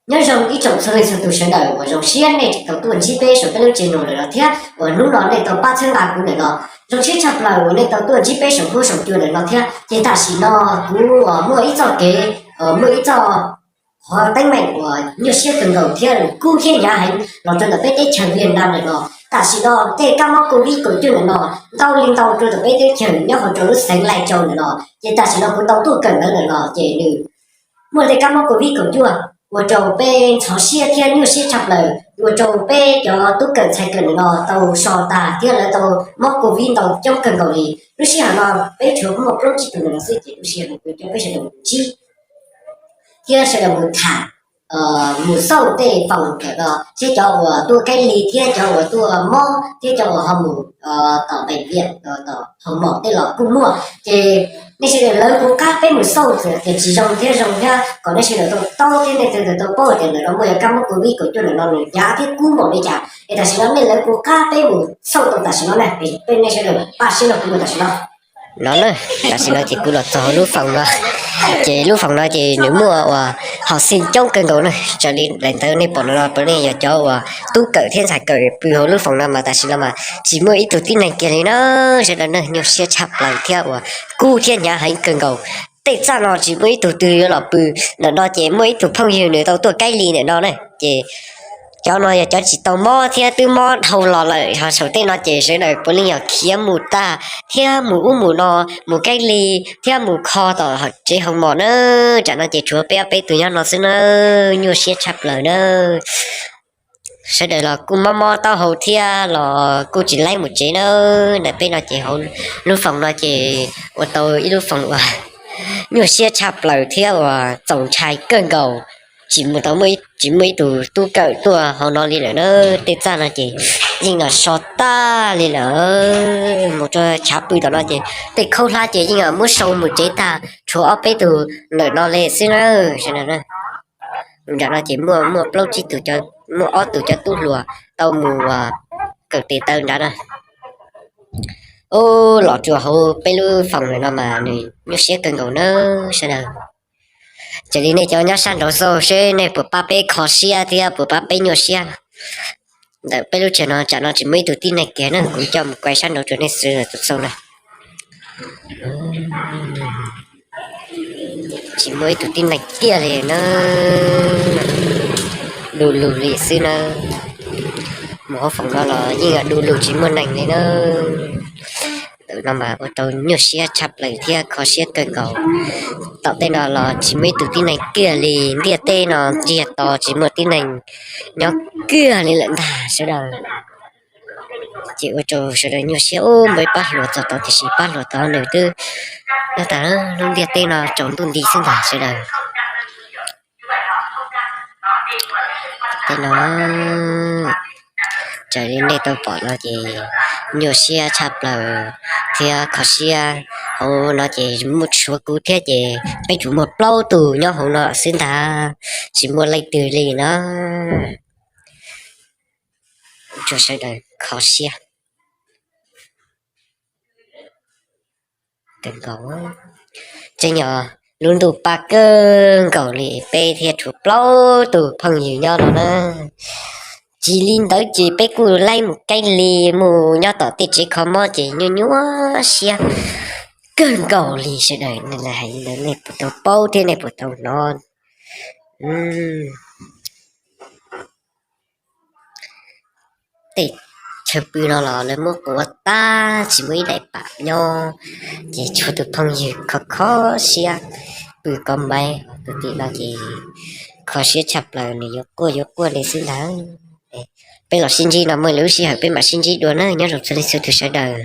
Nyob zoo ib tsoom txhua leej txhua tus sawv daws uas zoo siab nej tau tuaj ntsib peb saum peb lub channel ntawm no thiab uas hnub no nej tau pab txhawb nqa kuv ntawm no. Zoo siab tshaj plaws uas nej tau tuaj ntsib peb saum huab saum cua ntawm no thiab. Ces tam sim no kuv uas muaj ib txoj kev, muaj ib txoj qhov teeb meem uas nyuaj siab kawg nkaus thiab kub thiab hnyav heev los rau ntawm peb teb chaws Vietnam ntawm no. Tam sim no tej kab mob Covid kaum cuaj ntawm no ntau li ntau rau ntawm peb teb chaws nyob hauv rau lub xeev Laij Cau ntawm no. Ces tam sim no kuv tau tuaj kawm ntawv ntawm no ces nws muaj tej kab mob Covid kaum cuaj ua rau peb ntxhov siab thiab nyuaj siab tshaj plaws, ua rau peb cov tub kawm ntxhais kawm ntawm no tau so tag thiab lawv tau mob Covid ntau coob kawg nkaus li. Lub sij hawm no peb tshuav muaj plaub tsib tus ntawm no xwb ces lub sij hawm no kuv coj peb sawv daws mus ntsib thiab sawv daws mus tham, mus xauj tej foom ntawm no seb cov uas tuaj kaij li thiab cov uas tuaj mob thiab cov uas ho mus tom pem viam tom hoo mom tej los kuj muaj. Ces nej sawv daws lawv kuv qab peb mus xauj tias tsis zoo thiab zoo thiab kom nej sawv daws tau taub thiab nej sawv daws tau paub tias ntawm no muaj yog kab mob Covid kaum cuaj ntawm no nws hnyav thiab kub npaum li cas. Es tam sim no nej lawv kuv qab peb mus xauj tau tam sim no na, peb nej sawv daws pab sib nrog kuv mus tam sim no. No na, tam sim no ces kuv los txog hauv lub foom no, ces lub foom no ces nws muaj uas hauv xij coob kawg nkaus na. Raws li daim ntawv nej pom no no puav leej yog cov uas tub kawm thiab ntxhais kawm pw hauv lub foom no mas tam sim no mas tsis muaj ib tug tib neeg kiag li na. Sawv daws na, nyuaj siab tshaj plaws thiab uas kub thiab hnyav heev kawg nkaus. Tej txaj no tsis muaj ib tug twg yuav los pw. Ntawm no ces muaj ib tug phooj ywg nws tau tuaj kaij li ntawm no na ces cov no yog cov tsis tau mob thiab twb mob dhau los lawm ho saum tej no ces sawv daws puav leej yog khiav mus tag thiab mus ub mus no, mus kaij li thiab mus kho tom tsev hoo mom na. Tam no ces tshuav peb ob peb tus nyob no xwb na, nyuaj siab tshaj plaws na. Sawv daws los kuj mob mob taub hau thiab los kuj tsis laib mus tsev na. Ntawm peb no ces hauv lub foom no ces ua tau ib lub foom uas nyuaj siab tshaj plaws thiab uas txaus ntshai kawg nkaus. Tsis mus tau, tsis muaj ib tug tub kawm tuaj hauv no li lawm na. Tej txaj no ces yeej so tag li lawm. Mus rau chav pw tom no ces tej khaub hlab ces yeej muab sau mus tsev tag, tshuav ob peb tug ntawm no li xwb na. Nram no ces muaj muaj plaub tsib tus, muaj ob tug cov tub hluas tau mus kawm tes taw nrad na. Ub, los rau hauv peb lub foom no mas nws nyuaj siab kawg nkaus na sawv daws. Raws li nej cov nyob sab nraud xauj seb nej puas pab peb kho siab thiab puas pab peb nyuaj siab. Ntawm peb lub tsev no tsam no tsis muaj ib tug tib neeg kiag na, kuv coj mus kuaj sab nraud rau nej sawv daws tau xauj na. Tsis muaj ib tug tib neeg kiag li na, du lug li xwb na. Mus hauv foom no los yeej du lug tsis muaj neeg li na. Ntawm no mas ua rau nyuaj siab tshaj plaws thiab kho siab kawg nkaus. Tom tej no los tsis muaj ib tug tib neeg kiag li, ntiaj teb no ntsiag to tsis muaj tib neeg nyob kiag li lawm ntag sawv daws. Ces ua rau sawv daws nyuaj siab ub, npaj pab hluas txog tod tiam sis pab hluas tod nws twb nyob tas lub ntiaj teb no tsaus ntuj nti xwb ntag sawv daws. Tej no raws li nej tau pom no ces nyuaj siab tshaj plaws thiab kho siab. Hauv no ces muaj tshuav kuv thiab ces peb tsuas muaj plaub tug nyob hauv no xwb ntag, tsis muaj leej twg li na. Ua rau sawv daws kho siab kawg nkaus. Tseeb yog lub ntuj pab kawg nkaus li peb thiaj tshuav plaub tug phooj ywg nyob no na. Tsis li ntawd ces peb kuj laib mus kaij li, mus nyob tom tej tsev kho mob ces nyuaj nyuaj siab kawg nkaus li sawv daws. Hais li ntawd nej puas tau paub thiab nej puas tau hnov? Tej chaw pw no los lawv muab quav tag tsis muaj ib daim pam nyob, ces tshuav tus phooj ywg kho kho siab pw kov maiv tus tim no ces kho siab tshaj plaws, nws yuav quaj yuav quaj li xwb ntag. Peb los sib ntsib no muaj lub sij hawm peb mam sib ntsib dua na, nyob zoo txhua leej txhua tus sawv daws.